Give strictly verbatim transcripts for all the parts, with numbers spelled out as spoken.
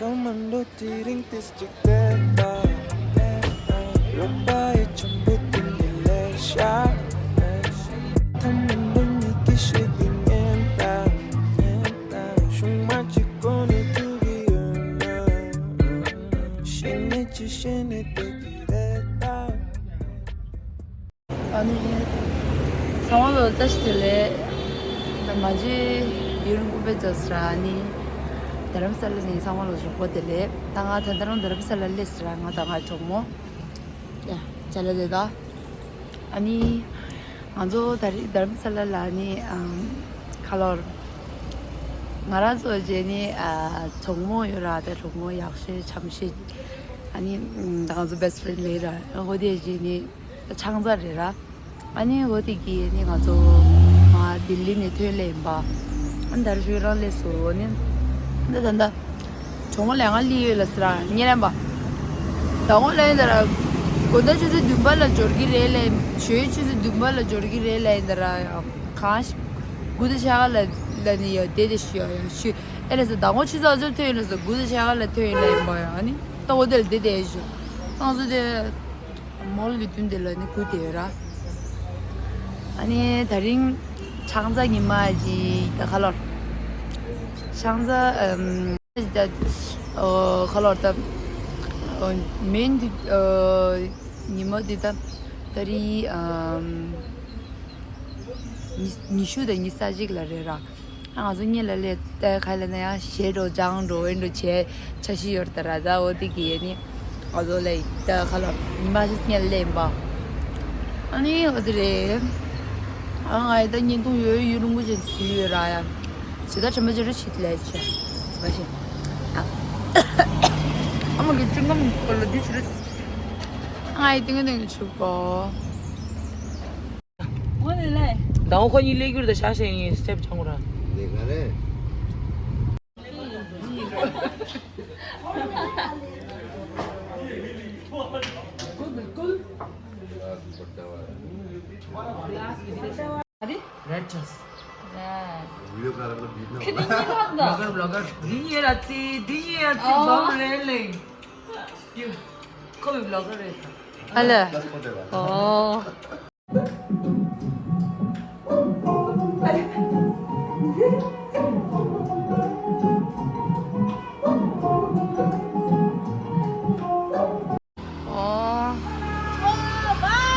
ཐང་མ་འགྲོ་དེ་རིང་ཏིས་ཅིག་བསྡད་ད། རོགས་པ་ཡི་ཆེན་པོ་དེ་འདི་ལས་ཤ། ཐང་མ་འགྲོ་མི་དེ་ཤེས་དེ་ཉན་ད། ཤུང་མ་ཅིག་གོ་ནས་ཐུག་གི་ཡོད་ན། ཤེས་ནས་ཅི་ཤེས་ནས་བསྡད་ཀྱི་རེད་ད། ཨ་ནི། ཚང་མ་ལ་བཀྲ་ཤིས་བདེ་ལེགས། ད་མ་གཞི་ཡུན་རིང་པོ་བྱས་ཙང་ཨ་ནི། རྡ་རམ་ས་ལ་ནས་ཚང་མ་ལ་རོགས་པ་བདེ་ལེགས། ད་ང་ད་ལྟ་རང་རྡ་རམ་ས་ལ་སླེབས་ཟེར་ང་དང་ངའི་གྲོགས་མོ། ཡ། ཅ་ལག་དེ་ད། ཨ་ནི། ང་ཚོ་ད་རེས་རྡ་རམ་ས་ལ་ལ་ནི་ཨམ། ཁ་ལོར། ང་རང་ཚོ་རྗེས་ནི་ཨ། གྲོགས་མོ་ཡོད་ར། ད་གྲོགས་མོ་ཡག་ཤོས་འཆམ་ཤོས། ཨ་ནི་ད་ང་ཚོ་best friend ལས་ར་ཧོ་དེ་རྗེས་ནི། ཆང་ས་རེད་ར། ཨ་ནི་འོ་དེ་གི་ནི་ང་ཚོ་མ་ལྡི་ལི་ནས་ཐོན་སླེབས་ཡིན་པ། ཨ་ནི་ད་རེས་ཁྱོད་རང་སླེབས་སོང་ནི། འདི་ད་ད། གྲོགས་མོ་ལ་ང་སླེབས་ཡོད་ལ་ཟེར་ར་ཉེ་རན་པ། ད་འོ་ལ་ཡིན་ད་ར། དགོང་དག་ཆུ་ཚོད་བདུན་པ་ལ་འབྱོར་གི་རེད་ལ། ཞོའི་ཆུ་ཚོད་བདུན་པ་ལ་འབྱོར་གི་རེད་ལ་ཡིན་ད་ར། གང་ཞིག་དགུ་དང་ཕྱེད་ཀ་ལ་ལ་ནི་ཡ་བསྡད་དེ་ཞུ་ཡ་ཡ་ཞུ། ཨེ་ལ་ཟེར་ད་འོ་ཆུ་ཚོད་ཨ་ཚོད་ཐོན་ཡོད་ལ་ཟེར། དགུ་དང་ཕྱེད་ཀ་ལ་ཐོན་ཡོད་ལ་ཡིན་པ་ཡ། ཨ་ནི་ད་འོ་དེ་ལ་བསྡད་དེ་ཞུ། ང་ཚོ་དེ། མོལ་ལུས་སྟོན་དེ་ལ་ནི་སྐུ་དེ་ཡོད་ར། ཨ་ནི་ད་རིང་ཆང་ས་ཉི་མ་ཅིག་ད་ཁ་ལོར། ཆང་ས་ཨམ། ད་ཨོ་ཁ་ལོར་ད་ཨོ་མིན་འདི་ཨོ་ཉི་མ་འདི་ད་ད་རིང་ཨམ། ཉི་ཉི་ཤུ་དང་ཉི་ཤུ་རྩ་གཅིག་ལ་རེད་ར། ང་ཚོ་སྔོན་ལ་སླེབས་ཏེ་ག་ལ་ན་ཡང་ཞེ་འགྲོ་ལྗང་འགྲོ་ཨེ་འགྲོ་བྱས་འཆར་གཞི་ཡོད་ད་ར། ད་འོ་དེ་གི་ནི་ང་ཚོ་ལ་ད་ཁ་ལོ་ཉི་མ་ཞིག་སྔོན་ལ་སླེབས་པ། ཨ་ནི་འོ་དེ་རེད། ཨ་ང་ཡི་ད་བརྙན་ཐུང་ཡོད་ཡུན་རིང་པོ་ཅིག་བཟོས་ཡོད་ར་ཡ། ཇི་ལྟར་དྲན་པ་ཅི་རུ་ཞིག་ལས་བྱས་མ་བྱས། ཨ་མ་གི་ཅུང་ངམ་ཁོ་ལ་འདི་ཅི་རུ། ང་ཡི་ཏིང་ཏིང་ཆུ་གོ། ད་འོ་ཁོ་གཉིས་ལས་གྱུར་དང་ཤ་ཞེན་ཡིན་སྟེབས་ཆང་ར། ལས་ཀ་རེད། वीडियो कर रहा था बीच में। ཁྱེད་ནི་ཉེ་ར་ད། ལོ་གར་ལོ་གར། འདི་ཉེ་ར་ཙི་འདི་ཉེ་ར་ཙི། ཨོ། བམ་རེད་ལེ། ཁོ་བི་ལོ་གར་རེད། ཨ་ལེ། ཨོ།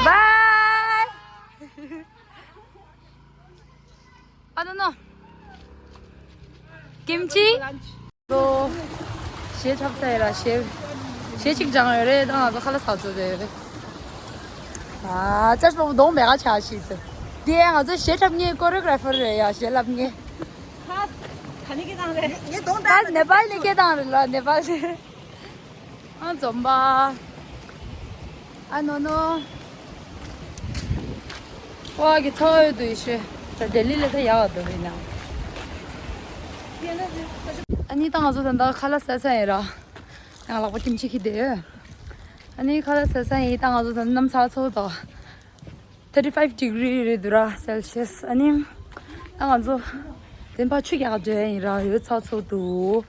Bye. I don't know. Kimchi? ལོ། གཞས་འཁྲབ་ཚར་ཡོད་ར། གཞས་གཞས་གཅིག་སྦྱངས་ཡོད་རེད། ད་ང་ཚོ་ཁ་ལག་ཟ་ཚོད་རེད། ཨ་ཅག་པོ་གདོང་མེད་ཀ་ཆགས་ཤིག་ཏུ། དེ་ང་ཚོ་གཞས་འཁྲབ་མཁན་ཀོ་རི་ཡོ་གྷ་ར་ཕར་རེད་ཡ། གཞས་ལབ་མཁན། ཁ་ཁ་ནི་སྐད་བཏང་རེད། ངའི་གདོང་ད་ནེ་པཱལ་ནས་སྐད་བཏང་རེད་ལ། ནེ་པཱལ་ནས། ཨ་འཛོམས་པ། ཨ་ནོ་ནོ། ཝ་གི་ཚོ་ཡོད་དུ་ཡི་ཤེ། ད་ལྡི་ལི་ལ་ད་ཡག་འདུག་ཡིན་ན། ཨ་ནི་ད་ང་ཚོ་ད་ལྟ་ཁ་ལག་ཟ་ས་ཡིན་ར། ང་ལག་པ་ཁྱིམ་ཆུ་ཁྱི་དེ། ཨ་ནི་ཁ་ལག་ཟ་ས་ཡིན། ད་ང་ཚོ་ད་ལྟ་གནམ་ས་ཚོ་དང་། thirty five degree རེད་འདུག་ར། Celsius། ཨ་ནི་ད་ང་ཚོ་དེ་ཕར་ཆུ་རྒྱག་འགྲོ་ཡ་ཡིན་ར། ཡོད་ཚ་ཚོ་འདུག་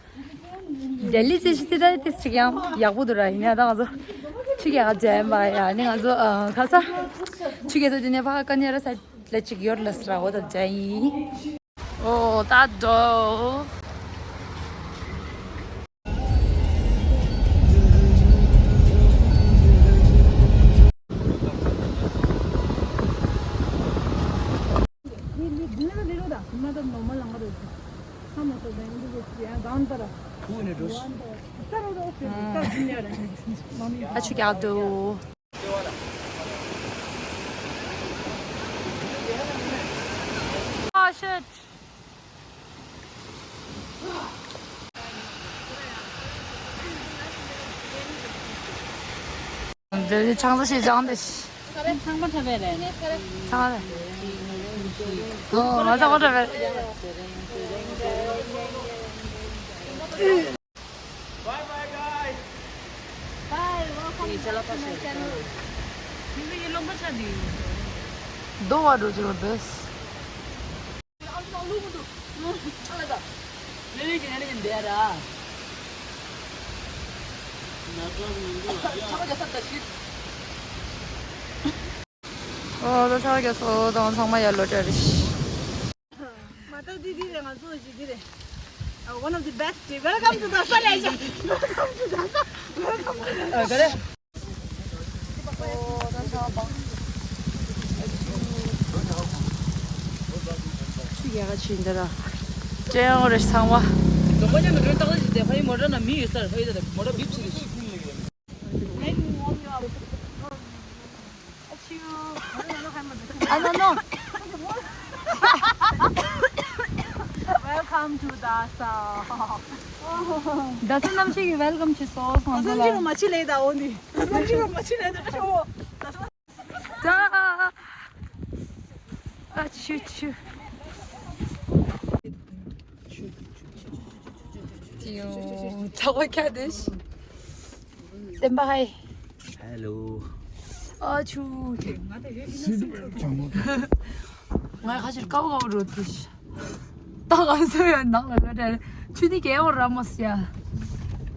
ལྡི་ལི་ཅི་ཞིག་དེ་ད་ཏིས་ཅིག་ཡང་ཡག་པོ་འདུག་ར། ཡིན་ཡང་ད་ང་ཚོ་ཆུ་རྒྱག་འགྲོ་ཡ་ཡིན་པ་ཡ། ཨ་ནི་ང་ཚོ་ཨ་ག་ས་ཆུ་རྒྱག་ས་དེ་ནས་ཕར་ཀ་ནི་ར་ས་ལ་ཅིག་ཡོད་ལ་སི་ར། འོ་ད་འགྲོ་ཡ་ཡིན། ཨོ་ད་འགྲོ། ཨ་ཆུ་རྒྱག་འགྲོ། ཨ་ཤེད། འདི་ཆང་ས་ཞིག་བཅང་དེ། ཚང་མ་འཁྲབ་པ་རེད། ཚང་མ་རེད། ཨོ་ང་ཚང་མ་འཁྲབ་པ་རེད། Bye bye guys. Bye, welcome back to my channel. Don't want to do this. Lily can anything there. ཨོ་ད་ཚ་རྒྱ་སོ་དང་ཚང་མ་ཡར་ལོ་བཀྲ་རེ་ཤི། མ་ད་དེ་དེ་རེད། ང་ཚོ་ཞིག་དེ་རེད། Uh, one of the best. Welcome to Dasa, Leisure. Welcome to Dasa. Welcome to Dasa. ཨོ་ད་ཚ་བ། ཆུ་རྒྱག་ག་ཕྱིན་འདི་ར། ཅན་ཡང་རེ་ཚང་བ། རྫོང་པ་ཉམས་མི་གྲོན་སྟངས་ལ་ཞིག་དེ་ཕ་ཡི་མོ་ཊ་ན་མི་ཡོད་སར་ཕ་ཡི་ད་མོ་ཊ་བིབ་ཟེར་ཞིག་ཨ་ནོ་ནོ། Welcome to Dasa. Dasa རྣམ་ཤེས་ཀྱི་welcome བྱེད་སོ་སོང་ཚོ་ལ། མ་ཕྱི་ལས་ད་འོ་ནི། ད། ཨ་ཆུ་ཆུ། ཐག་པ་ཁྱ་དེ། སེམས་པ་ཧའི། ཧེ་ལོ། ཨ་ཆུ། ང་ཁ་ཕྱིར་དཀའ་བ་དཀའ་བ་རོ་དེ། ད་ག་སོ་ཡ་ནང་ལ་ལ་དྲ་ཆུ་ནི་གས་འོ་ར་མོ་སི་ཡ།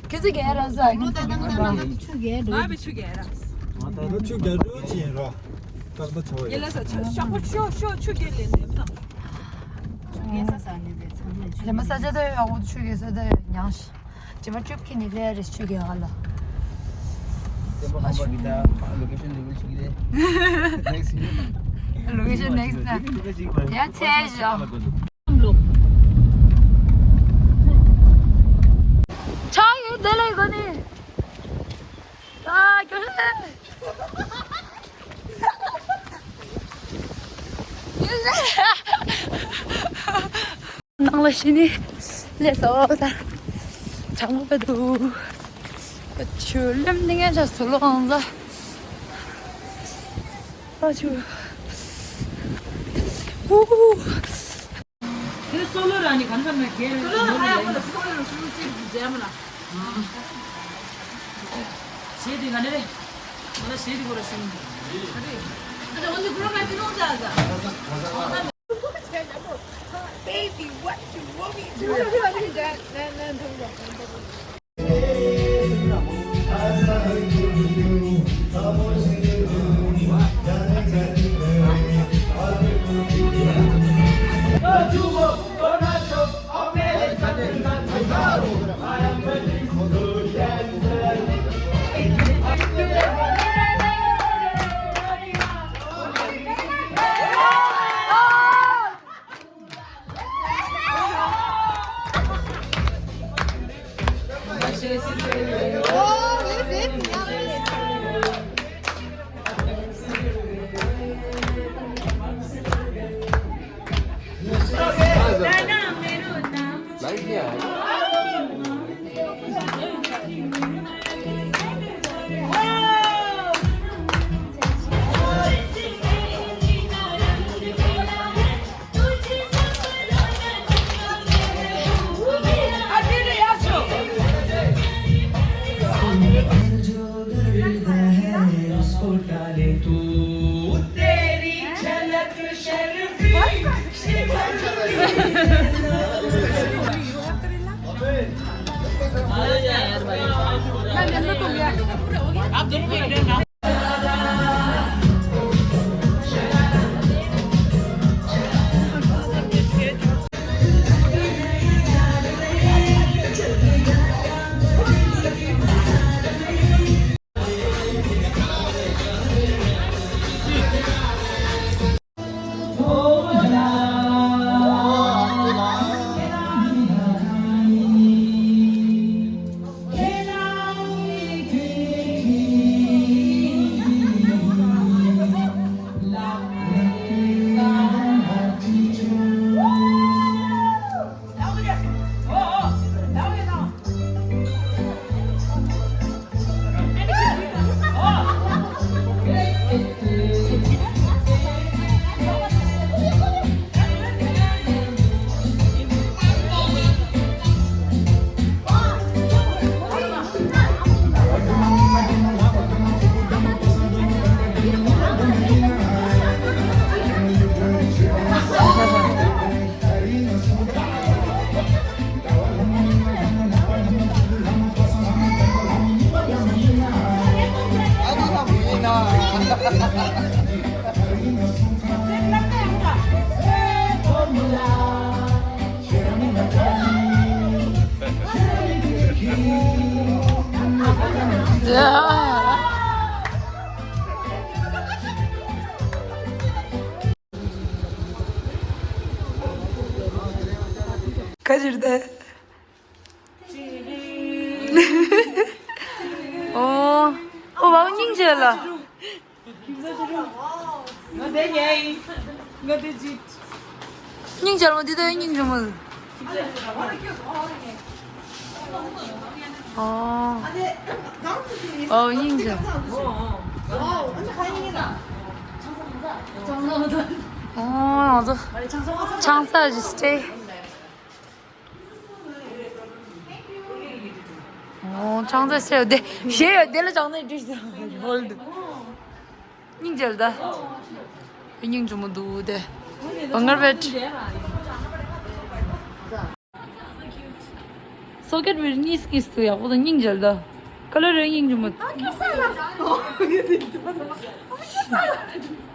ཁྱེད་ཚོ་གས་ར་ས་ཁྱེད་ཚོ་གས་ར་ས། ང་བའི་ཆུ་གས་ར། ང་ད་ལོ་ཆུ་གས་འགྲོ་ཅི་ཡིན་ར། ཏག་ཏག་ཆོ་ཡ། ཡེ་ལ་ས་ཆུ་ཤོག་པོ་ཤོ་ཤོ་ཆུ་གས་ལེན་ནས་མ། ཆུ་གས་ས་ས་ནི་དེ་ཚང་མས་ཆུ། རེ་མ་ས་ཆ་ད་ཡོད་ཡག་པོ་ཆུ་གས་ས་ད་ཡོད་ཉང་ཤི། ཇི་མ་ཅུབ་ཁི་ནི་ལེ་རེ་ཆུ་གས་ཧ་ལ། ལོ་ཀེ་ཤན་ལེ་བལ་ཆུ་གས་རེད། ནེགསི་ལོ་ཀེ་ཤན་ནེགསི་ན། ཡ་ཚེ་ཞོ། ཆ་ཡི་དེ་ལས་གོ་ནི། ཨ་ཀྱོ་ཧེ། ནང་ལ་ཤི་ནི་ལས་སོ་ད། ཆང་མོ་པ་འདུག་ཆུ་ལེམ་ནི་ངས་ཆ་སུ་ལོ་ཨང་ཟ། ཨ་ཆུ། ཧུ་ཧུ། དེ་སོ་ལོ་ར་ནི་གང་ག་ན་གེ་རེ་སོ་ལོ་ར་ཡ་ཁོ་ལ་སོ་ལོ་ར་སུ་སུ་སི་རྒྱ་མ་ལ། ཞེས་དེ་ག་ནས་རེད། ང་ལ་ཞེས་དེ་ཁོ་ར་ཤུ་ནི། ཨ་རེ། ཨ་ད་འོན་ཏེ་ཁོ་ར་ཁ་ཅི་ནོ་ཟ་ཟ། Baby, what you want me to do? ཁ་ཕྱིར་ཏེ། ཨོ། ཨོ་བའོ་སྙིང་རྗེ་ལ། ང་དེ་ཉལ་ཡིན། ང་དེ་ཇིད། སྙིང་རྗེ་ལ་མོ་འདི་ལྟ་སྙིང་རྗེ་མོ། ཨོ། ཨོ་སྙིང་རྗེ། ཨོ་ང་ཚོ་ཆང་ས་ཇི་སྟེ། ཨོ་ཆང་ས་སེ་ཡོད་དེ་ཞེ་ཡོད་དེ་ལ་ཆང་ས་བྲིས་ཧོལ་དུ། སྙིང་རྗེ་ལ་ད། སྙིང་རྗེ་མོ་འདུག་དེ། བ་ངར་བེད། སོ་ཀེད་བེད་གཉིས་གཉིས་དུ་ཡག་པོ་དང་སྙིང་རྗེ་ལ་ད། ཀ་ལོ་རེ་སྙིང་རྗེ་མོ། ཨ་ཁ་ས་ལ། ཨ་ཁ་ས་ལ།